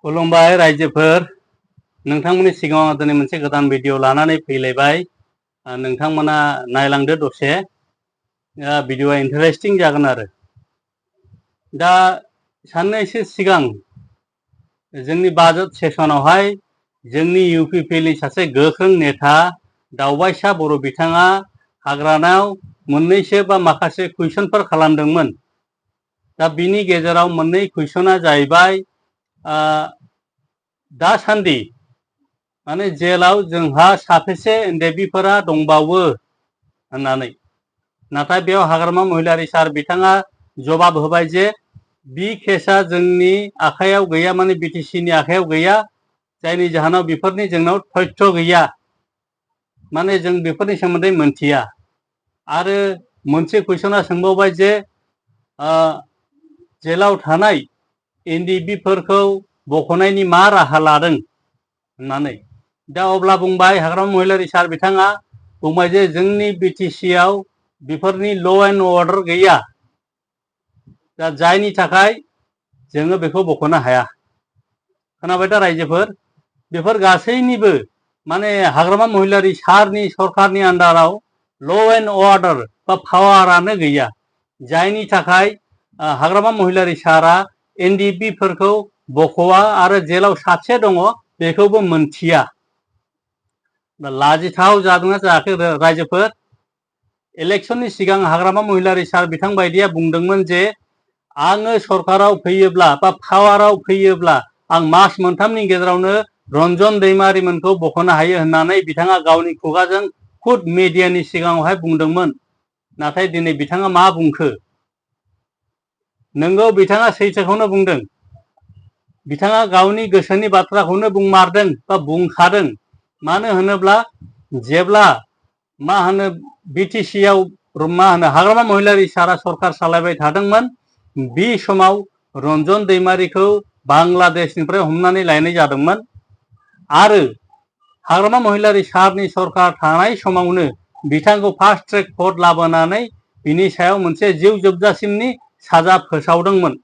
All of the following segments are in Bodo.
खुलुमबाय रायजोफोर नोंथांमोननि सिगाङाव दिनै मोनसे गोदान भिडिअ लानानै फैलायबाय नोंथांमोना नायलांदो दसे भिडिअआ इन्टारेस्टिं जागोन आरो दा साननैसो सिगां जोंनि बाजेट सेसनावहाय जोंनि इउपिपिएलनि सासे गोख्रों नेता दावबायसा बर' बिथाङा हाग्रानायाव मोननैसो बा माखासे कुइसनफोर खालामदोंमोन। दा बिनि गेजेराव मोननै कुइसना जाहैबाय दासान्दि माने जेलाव जोंहा साबेसे एनडिएफबिफोरा दंबावो होननानै, नाथाय बेयाव हाग्रामा महिलारी सार बिथाङा जवाब होबाय जे बि केसा जोंनि आखायाव गैया, माने बिटिसिनि आखायाव गैया, जायनि जाहोनाव बेफोरनि जोंनाव तथ्य गैया, माने जों बेफोरनि सोमोन्दै मोनथिया। आरो मोनसे कुइसना सोंबावबाय जे जेलाव थानाय एनडिएफबिफोरखौ बख'नायनि मा राहा लादों होननानै। दा अब्ला बुंबाय हाग्रामा महिलारी सार बिथाङा बुंबाय जे जोंनि बिटिसिआव बेफोरनि ल' एन्ड अर्डार गैया, दा जायनि थाखाय जोङो बेखौ बख'नो हाया। खोनाबाय दा रायजोफोर, बेफोर गासैनिबो माने हाग्रामा महिलारी सारनि सरकारनि आन्दाराव ल' एन्ड अर्डार बा पावारानो गैया, जायनि थाखाय हाग्रामा महिलारी सारा एनडिएफबिफोरखौ बख'वा आरो जेलाव साबसे दङ बेखौबो मोनथिया। लाजिथाव जादोंना जायाखै रायजोफोर? इलेक्शननि सिगां हाग्रामा महिलारी सार बिथां बायदिया बुंदोंमोन जे आङो सरकाराव फैयोब्ला बा पावाराव फैयोब्ला आं मास मोनथामनि गेजेरावनो रन्जन दैमारिमोनखौ बख'नो हायो होननानै बिथाङा गावनि खुगाजों खुद मिडियानि सिगाङावहाय बुंदोंमोन। नाथाय दिनै बिथाङा मा बुंखो? नोंगौ, बिथाङा सैथोखौनो बुंदों, बिथाङा गावनि गोसोनि बाथ्राखौनो बुंमारदों बा बुंखादों। मानो होनोब्ला जेब्ला बिटिसिआव हाग्रामा महिलारी सारा सरकार सालायबाय थादोंमोन, बे समाव रन्जन दैमारिखौ बांलादेशनिफ्राय हमनानै लायनाय जादोंमोन आरो हाग्रामा महिलारी सारनि सरकार थानाय समावनो बिथांखौ फास्ट ट्रेक कर्ट लाबोनानै बिनि सायाव मोनसे जिउ जोबजासिमनि साजा फोसावदोंमोन।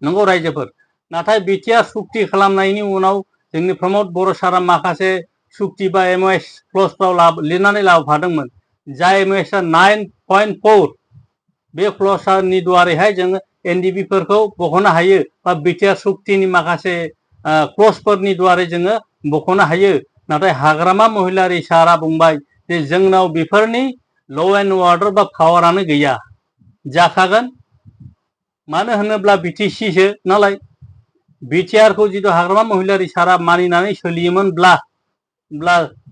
नंगौ रायजोफोर, नाथाय बिटिआर सुक्ति खालामनायनि उनाव जोंनि प्रमद बर' सारा माखासे सुक्ति बा एमअएस क्लजफ्राव लिरनानै लाबोफादोंमोन, जाय एमअएसआ 9.4 बे क्लजनि दुवारैहाय जोङो एनडिएफबिफोरखौ बख'नो हायो बा बिटिआर सुक्तिनि माखासे क्लजफोरनि दुवारै जोङो बख'नो हायो। नाथाय हाग्रामा महिलारी सारा बुंबाय जे जोंनाव बेफोरनि ल' एन्ड अर्डार बा पावारानो गैया। जाखागोन, मानो होनोब्ला बिटिसिसो नालाय। बिटिआरखौ जितु हाग्रामा महिलारी सारा मानिनानै सोलियोमोनब्ला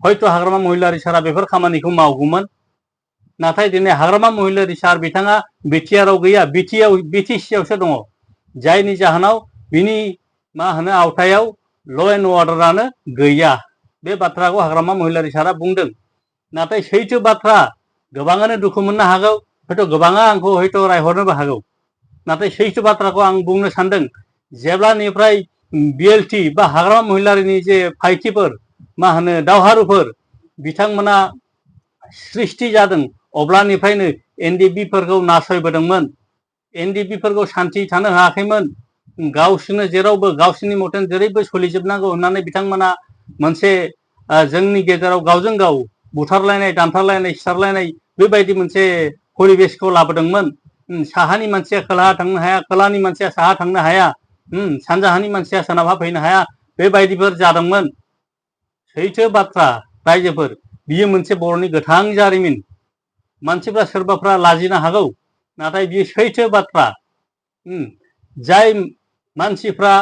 हयथ' हाग्रामा महिलारी सारा बेफोर खामानिखौ मावगौमोन। नाथाय दिनै हाग्रामा महिलारी सार बिथाङा बिटिआरआव गैया, बिटिसिआवसो दङ, जायनि जाहोनाव बिनि आवथायाव ल' एन्ड अर्डारानो गैया। बे बाथ्राखौ हाग्रामा महिलारी सारा बुंदों। नाथाय सैथो बाथ्रा, गोबाङानो दुखु मोननो हागौ, हयथ' गोबाङा आंखौ हयथ' रायहरनोबो हागौ, नाथाय सैथो बाथ्राखौ आं बुंनो सानदों। जेब्लानिफ्राय बिएलटि बा हाग्रामा महिलारीनि जे फायखिफोर दावहारुफोर बिथांमोना सृष्टि जादों, अब्लानिफ्रायनो एनडिएफबिफोरखौ नासयबोदोंमोन, एनडिएफबिफोरखौ सान्थि थानो होआखैमोन। गावसोरनो जेरावबो गावसोरनि मथेन जेरैबो सोलिजोबनांगौ होननानै बिथांमोना मोनसे जोंनि गेजेराव गावजों गाव बुथारलायनाय, दानथारलायनाय, सिथारलायनाय बेबायदि मोनसे परिबेसखौ लाबोदोंमोन। साहानि मानसिया खोलाहा थांनो हाया, खोलाहानि मानसिया साहा थांनो हाया, सानजाहानि मानसिया सोनाबहा फैनो हाया, बेबायदिफोर जादोंमोन। सैथो बाथ्रा रायजोफोर, बियो मोनसे बर'नि गोथां जारिमिन। मानसिफ्रा सोरबाफ्रा लाजिनो हागौ, नाथाय बियो सैथो बाथ्रा। जाय मानसिफ्रा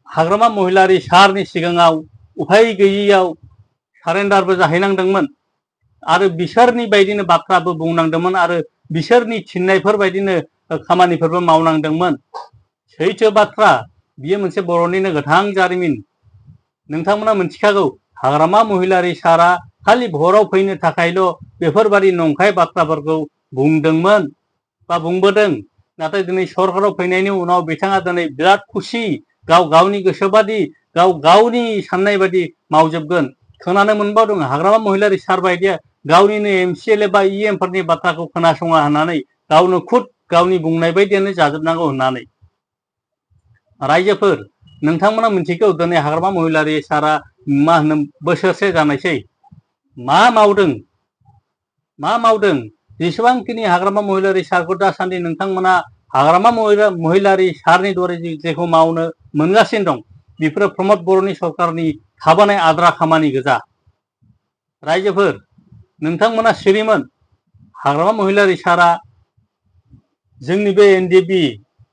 हाग्रामा महिलारी सारनि सिगाङाव उफाय गैयैयाव सारेन्डारबो जाहैनांदोंमोन आरो बिसोरनि बायदिनो बाथ्राबो बुंनांदोंमोन आरो बिसोरनि थिननायफोर बायदिनो खामानिफोरबो मावनांदोंमोन। सैथो बाथ्रा, बियो मोनसे बर'निनो गोथां जारिमिन। नोंथांमोना मिथिखागौ, हाग्रामा महिलारी सारा खालि भराव फैनो थाखायल' बेफोरबादि नंखाय बाथ्राफोरखौ बुंदोंमोन बा बुंबोदों। नाथाय दिनै सरकाराव फैनायनि उनाव बिथाङा दिनै बिराद खुसि, गावनि गोसोबादि गावनि साननाय बादि मावजोबगोन। खोनानो मोनबावदों हाग्रामा महिलारी सार बायदिया गावनिनो एमसिएलए बा इएमफोरनि बाथ्राखौ खोनासङा होननानै, गावनो खुद गावनि बुंनाय बायदियानो जाजोबनांगौ होननानै। रायजोफोर नोंथांमोना मिथिगौ दिनै हाग्रामा महिलारि सारा मा होनो बोसोरसे जानायसै मा मावदों जेसेबांखिनि हाग्रामा महिलारि सारखौ दासान्दि नोंथांमोना हाग्रामा महिलारि सारनि द्वारा जेखौ मावनो मोनगासिनो दं बेफोरो प्रमद बर'नि सरकारनि थाबोनाय आद्रा खामानि गोजा। रायजोफोर नोंथांमोना सिरिमोन हाग्रामा महिलारि सारा जोंनि बे एनडिएफबि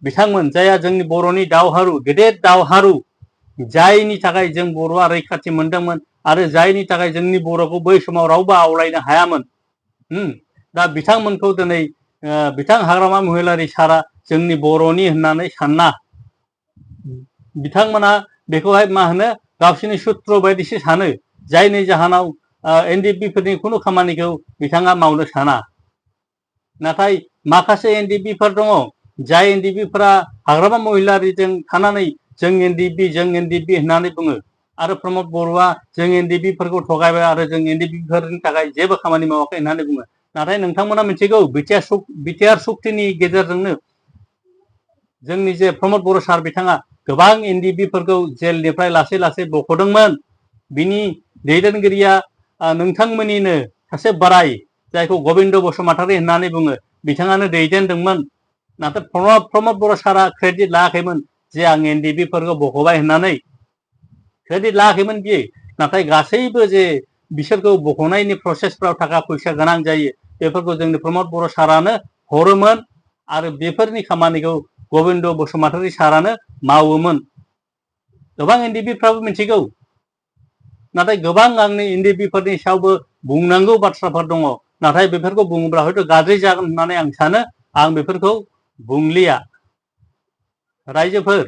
बिथांमोन जायहा जोंनि बर'नि दावहारु गेदेर दावहारु जायनि थाखाय जों बर'आ रैखाथि मोनदोंमोन आरो जायनि थाखाय जोंनि बर'खौ बै समाव रावबो आवलायनो हायामोन। दा बिथांमोनखौ दिनै बिथां हाग्रामा महिलारि सारा जोंनि बर'नि होननानै सानना बिथांमोना बेखौहाय मा होनो गावसोरनि सुत्र बायदिसो सानो जायनि जाहोनाव एनडिएफबिफोरनि खुनु खामानिखौ बिथाङा मावनो साना। नाथाय माखासे एनडिएफबिफोर दङ जाय एनडिएफबिफोरा हाग्रामा महिलारिजों थानानै जों एनडिएफबि होननानै बुङो आरो प्रमद बर'आ जों एनडिएफबिफोरखौ थगायबाय आरो जों एनडिएफबिफोरनि थाखाय जेबो खामानि मावाखै होननानै बुङो। नाथाय नोंथांमोना मिथिगौ बिटिआर सुक्तिनि गेजेरजोंनो जोंनि जे प्रमद बर' सार बिथाङा गोबां एनडिएफबिफोरखौ जेलनिफ्राय लासै लासै बख'दोंमोन। बिनि दैदेनगिरिया नोंथांमोननिनो सासे बोराय जायखौ गबिन्द बसुमतारी होननानै बुङो बिथाङानो दैदेनदोंमोन। नाथाय प्रमद बर' सारा क्रेडिट लायाखैमोन जे आं एनडिएफबिफोरखौ बख'बाय होननानै क्रेडिट लायाखैमोन बियो। नाथाय गासैबो जे बिसोरखौ बख'नायनि प्रसेसफ्राव थाखा फैसा गोनां जायो बेफोरखौ जोंनि प्रमद बर' सारानो हरोमोन आरो बेफोरनि खामानिखौ गबिन्द बसुमतारी सारानो मावोमोन। गोबां एनडिएफबिफ्राबो मिथिगौ। नाथाय गोबां आंनि एनडिएफबिफोरनि सायावबो बुंनांगौ बाथ्राफोर दङ। नाथाय बेफोरखौ बुङोब्ला हयथ' गाज्रि जागोन होननानै आं सानो आं बेफोरखौ बुंलिया। रायजोफोर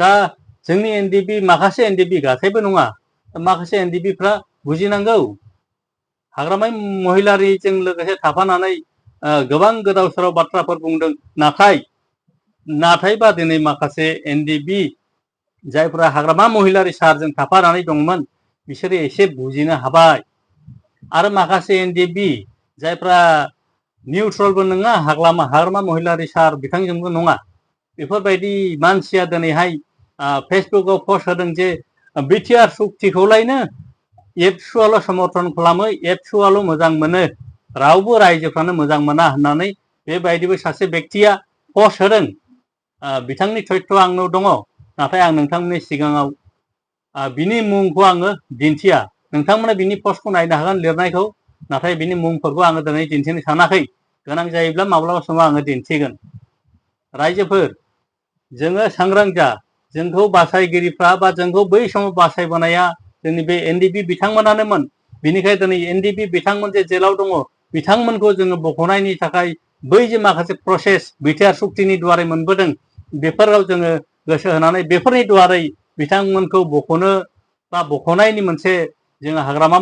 दा जोंनि एनडिएफबि माखासे एनडिएफबि गासैबो नङा माखासे एनडिएफबिफ्रा बुजिनांगौ हाग्रामा महिलारिजों लोगोसे थाफानानै गोबां गोदाव सोराव बाथ्राफोर बुंदों। नाथायबा दिनै माखासे एनडिएफबि जायफोरा हाग्रामा महिलारि सारजों थाफानानै दंमोन बिसोरो एसे बुजिनो हाबाय आरो माखासे एनडिएफबि जायफ्रा निउट्रलबो नङा हाग्रामा महिलारि सार बिथांजोंबो नङा बेफोरबायदि मानसिया दिनैहाय फेसबुकाव पस्ट होदों जे बिटिआर सुक्तिखौलायनो एबसुआल' समर्थन खालामो एबसुआल' मोजां मोनो रावबो रायजोफ्रानो मोजां मोना होननानै बेबायदिबो सासे बेक्तिया पस्ट होदों। बिथांनि तथ्यआ आंनाव दङ नाथाय आं नोंथांमोननि सिगाङाव बिनि मुंखौ आङो दिन्थिया। नोंथांमोना बिनि पस्टखौ नायनो हागोन लिरनायखौ नाथाय बिनि मुंफोरखौ आङो दिनै दिन्थिनो सानाखै। गोनां जायोब्ला माब्लाबा समाव आङो दिन्थिगोन। रायजोफोर जोङो सांग्रां जा जोंखौ बासायगिरिफ्रा बा जोंखौ बै समाव बासायबोनाया जोंनि बे एनडिएफबि बिथांमोनानोमोन। बिनिखायनो दिनै एनडिएफबि बिथांमोन जे जेलाव दङ बिथांमोनखौ जोङो बख'नायनि थाखाय बै जे माखासे प्रसेस बिटिआर सुक्तिनि दुवारै मोनबोदों बेफोराव जोङो गोसो होनानै बेफोरनि दुवारै बिथांमोनखौ बख'नो बा बख'नायनि मोनसे जोङो हाग्रामा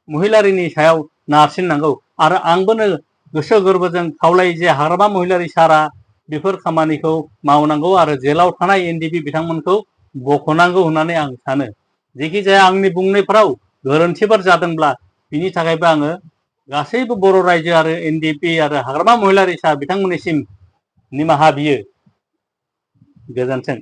महिलारिनि सायाव नारसिननांगौ आरो आंबोनो गोसो गोरबोजों खावलायो जे हाग्रामा महिलारि सारा बेफोर खामानिखौ मावनांगौ आरो जेलाव थानाय एनडिएफबि बिथांमोनखौ बख'नांगौ होननानै आं सानो। जेखि जाया आंनि बुंनायफोराव गोरोन्थिफोर जादोंब्ला बिनि थाखायबो आङो गासैबो बर' रायजो आरो एनडिएफबि आरो हाग्रामा महिलारि सार बिथांमोननिसिम निमाहा बियो। गोजोन्थों।